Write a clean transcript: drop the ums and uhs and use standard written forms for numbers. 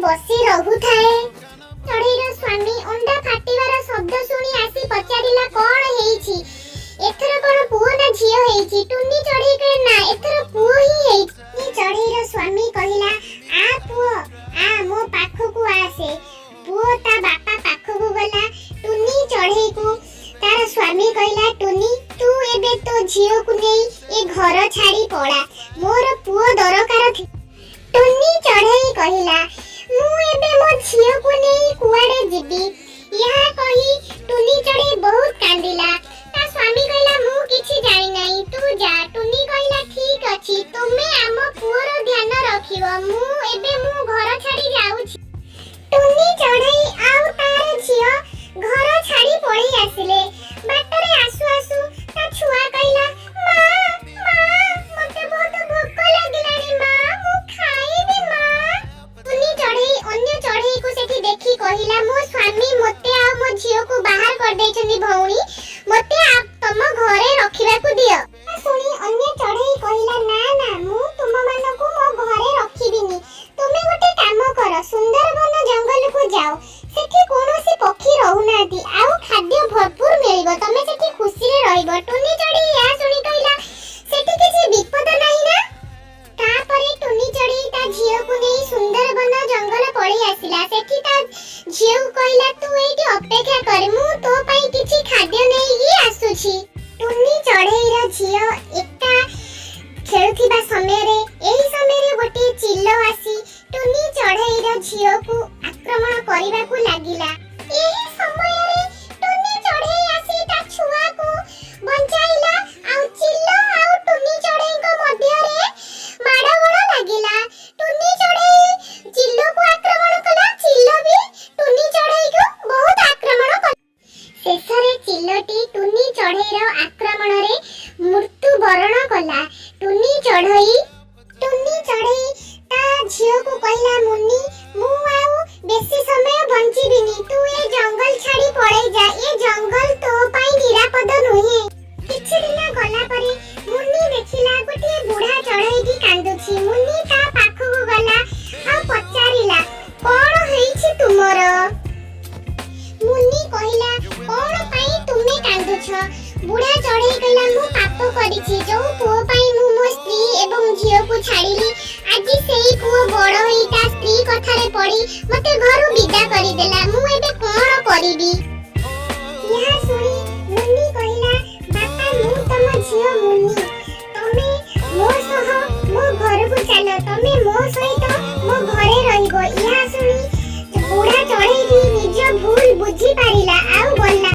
ବସି ରହୁଥାଏ। ଚଢ଼େଇର ସ୍ୱାମୀ ଅଣ୍ଡା ଫାଟିବାର ଶବ୍ଦ ଶୁଣି ଆସି ପଚାରିଲା, "କଣ ହେଇଛି? ଏଥର କଣ ପୁଅ ନା ଝିଅ ହେଇଛି?" ଟୁନି ଚଢ଼େଇ କହିଲା, "ନା, ଏଥର ପୁଅ ହିଁ ହେଇଛି।" ଟୁନି ଚଢ଼େଇର ସ୍ୱାମୀ କହିଲା, "ଆ ପୁଅ, ଆ, ମୋ ପାଖକୁ ଆସେ।" ପୁଅ ତା ବାପା ପାଖକୁ ଗଲା। ଟୁନି ଚଢ଼େଇକୁ ତାର ସ୍ୱାମୀ କହିଲା, "ଟୁନି, ତୁ ଏବେ ତୋ ଝିଅକୁ ନେଇ ଏ ଘର ଛାଡ଼ି ପଳା। ମୋର ପୁଅ ଦରକାର ଥିଲା।" ଟୁନି ଚଢ଼େଇ କହିଲା, "ମୁଁ ଏବେ ମୋ ଝିଅକୁ ନେଇ କୁଆଡ଼େ ଯିବି?" ଏହା କହି ଟୁନି ଚଢ଼େଇ ବହୁତ କାନ୍ଦିଲା। ତା ସ୍ୱାମୀ କହିଲା, "ମୁଁ କିଛି ଜାଣିନାହିଁ, ତୁ ଯା।" ଟୁନି କହିଲା, "ଠିକ ଅଛି, ତୁମେ ଆମ ପୁଅର ଧ୍ୟାନ ରଖିବ। ମୁଁ ଏବେ ମୁଁ ଘର ଛାଡ଼ି ଯାଉଛି।" ଟୁନି ଚଢ଼େଇ ଆଉ ତାର ଝିଅ ଘର ଛାଡ଼ି ପଳେଇ ଆସିଲେ। ବାଟରେ ଆସୁ ଆସୁ ତା ଛୁଆ କହିଲା, "ମା, ମା, ମତେ ବହୁତ ଭୋକ ଲାଗିଲାଣି ମା, ମୁଁ ଖାଇବି ମା।" ଟୁନି ଚଢ଼େଇ ଅନ୍ୟ ଚଢ଼େଇକୁ ସେଠି ଦେଖି କହିଲା, "ମୋ ସ୍ୱାମୀ ମୋତେ ଆଉ ମୋ ଝିଅକୁ ବାହାର କରିଦେଇଛନ୍ତି ଭଉଣୀ, ମୋତେ ତମ ଘରେ ରଖିବାକୁ ଦିଅ।" ଏହା ଶୁଣି ଅନ୍ୟ ଚଢ଼େଇ କହିଲା, "ନା ନା, ମୁଁ ତୁମମାନଙ୍କୁ ମୋ ଘରେ ରଖିବିନି। ତୁମେ ଗୋଟେ କାମ କର, ସୁନ୍ଦରବନ ଜଙ୍ଗଲକୁ ଯାଅ। ସେଠି କୌଣସି ପକ୍ଷୀ ରହୁନାହାନ୍ତି ଆଉ ଖାଦ୍ୟ ଭରପୁର ମିଳିବ। ତମେ ସେଠି ଖୁସିରେ ରହିବ।" ଟୁନି ଚଢ଼େଇ ଏହା ଶୁଣି କହିଲା, "ସେଠି କିଛି ବିପଦ ନାହିଁ ନା?" ତାପରେ ଟୁନି ଚଢ଼େଇ ତା ଝିଅକୁ ନେଇ ସୁନ୍ଦରବନ ଜଙ୍ଗଲ ପଳେଇ ଆସିଲା। ସେଠି ତା ଝିଅକୁ କହିଲା, "ତୁ ଏଇଠି ଅପେକ୍ଷା କର, ମୁଁ ତୋ ପାଇଁ କିଛି ଖାଦ୍ୟ ନେଇକି ଆସୁଛି।" ଟୁନି ଚଢ଼େଇର ଝିଅ ଏକା ଖେଳୁଥିବା ସମୟରେ, ଏହି ସମୟରେ ଗୋଟିଏ ଚିଲ ଆସି ଟୁନି ଚଢ଼େଇର ଝିଅକୁ ଆକ୍ରମଣ କରିବାକୁ ଲାଗିଲା। ଏହି ସମୟରେ ଟୁନି ଚଢ଼େଇ ଆସି ତା ଛୁଆକୁ ବଞ୍ଚାଇଲା ଆଉ ଚିଲ ଆଉ ଟୁନି ଚଢ଼େଇଙ୍କ ମଧ୍ୟରେ ମାଡ଼ଗୋଳ ଲାଗିଲା। ଟୁନି ଚଢ଼େଇ ଚିଲକୁ ଆକ୍ରମଣ କଲା, ଚିଲ ବି ଟୁନି ଚଢ଼େଇକୁ ବହୁତ ଆକ୍ରମଣ କଲା। ଶେଷରେ ଚିଲଟି ଟୁନି ଚଢ଼େଇର ଆକ୍ରମଣରେ ମୃତ୍ୟୁବରଣ କଲା। ଟୁନି ଚଢ଼େଇ ତା ଝିଅକୁ କହିଲା, "ମୁନି, ମୁଁ ଆଉ ବେଶୀ ସମୟ ବଞ୍ଚିବିନି। ତୁ ଏ ଜଙ୍ଗଲ ଛାଡ଼ି ପଳେଇ ଯା। ଏ ଜଙ୍ଗଲ ତୋ ପାଇଁ ନିରାପଦ ନୁହେଁ।" କିଛି ଦିନ ଗଲା ପରେ ମୁନି ଦେଖିଲା ଗୋଟିଏ ବୁଢା ଚଢ଼େଇଟି କାନ୍ଦୁଛି। ମୁନି ତା ପାଖକୁ ଗଲା ଆଉ ପଚାରିଲା, "କଣ ହେଇଛି ତୁମର?" ମୁନି କହିଲା, "କଣ ପାଇଁ ତୁମେ କାନ୍ଦୁଛ?" ବୁଢା ଚଢ଼େଇ କହିଲା, "ମୁଁ ପାପ କରିଛି। ଯୋଉ ପୁଅ ପାଇଁ ମୁଁ ମୋ ସ୍ତ୍ରୀ ଏବଂ ଝିଅକୁ ଛାଡ଼ିଲି, ଆଜି ସେଇ ପୁଅ ବଡ଼ ହୋଇ ତା ସ୍ତ୍ରୀ କଥାରେ ପଡ଼ି ମତେ ଘରୁ ବିଦା କରିଦେଲା। ମୁଁ ଏବେ କଣ କରିବି?" ଏହା ଶୁଣି ମୁନି କହିଲା, "ବାପା, ମୁଁ ତମ ଝିଅ ମୁନି। ତମେ ମୋ ସହ ମୋ ଘରକୁ ଚାଲ। ତମେ ମୋ ସହିତ ମୋ ଘରେ ରହିବ।" ଏହା ଶୁଣି ବୁଢା ଚଢ଼େଇଟି ନିଜ ଭୁଲ ବୁଝିପାରିଲା ଆଉ ଗଲା।